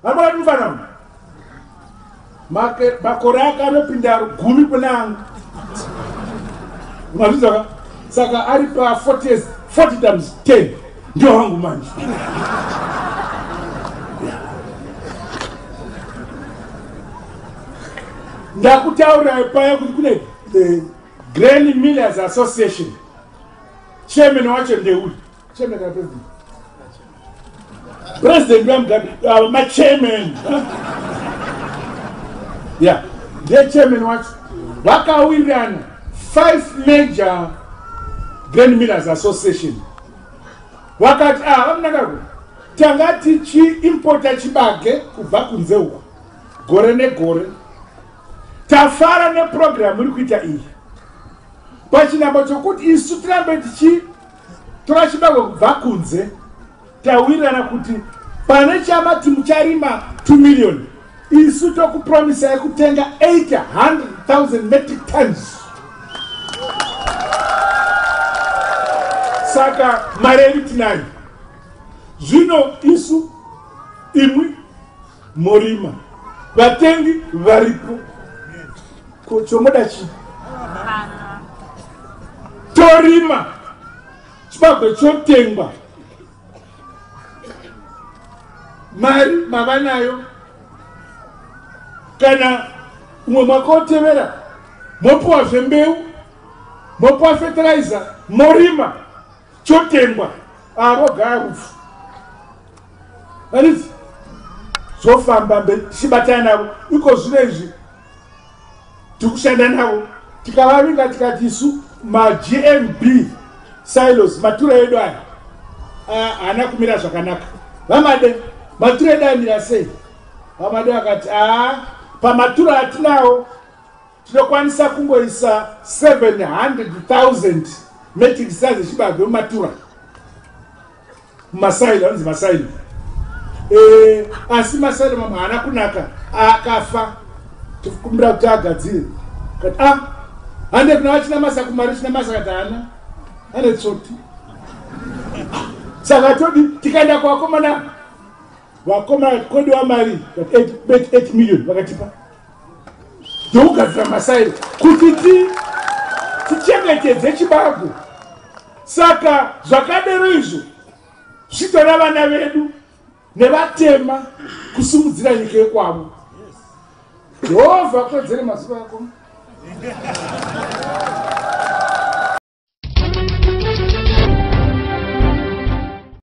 Vanoona mufana makore ake anopinda gumi kuna angu. Mazvinzwa saka ari pa 40 years 40 times 10 ndio wangu manje. Ndakutaurirai paya kuti kune the Grain Millers Association chairman wacho ndeuri chairman kana president president vamugabe ava machairman ya ndiye chairman wacho vakawirirana five major Grain Millers Association vakati ah vamunangagwa tanga tichiimpota chibage kubva kunze uko gore negore tafara nepurogiramu iri kuita iyi pachinambo chokuti isu tirambe tichitora chibage kubva kunze tawirirana kuti pane chamati mucharima 2 million isu tokupromisai kutenga 800,000 metric tons saka mari yedu tinayo zvino isu imwi morima vatengi varipo ko chomoda chii torima chibagwe chotengwa mari mava nayo kana umwe mwaka wotevera mopiwa zvembeu mopiwa fertilizer morima chotengwa avogaya rufu vaniti zvofamba mberi tichibatana navo iko zvino izvi tiri kushanda navo tikavavinga tikati isu magmb silos matura edu aya haana kumira zvakanaka vamade matura edu amira sei vamade vakati aa pamatura atinawo tinokwanisa kungoisa 700,000 metric tons echibage mumatura mumasailo anonzi masailo e, asi masailo mamwe haana kunaka akafa tikumbira kuti agadzire kati a ah, hande kuna vachina masa kumari china masa kati haana ane tsvoti saka todi tikaenda kuvakomana vakomana kodiwa mari 8 million vakatipa ndokugadzira masairo kuti tichengetedze chibago saka zvakadero izvo zvichitora vana vedu nevatema kusimudzira nyika yekwavo jehovha akodzere mazuva ako.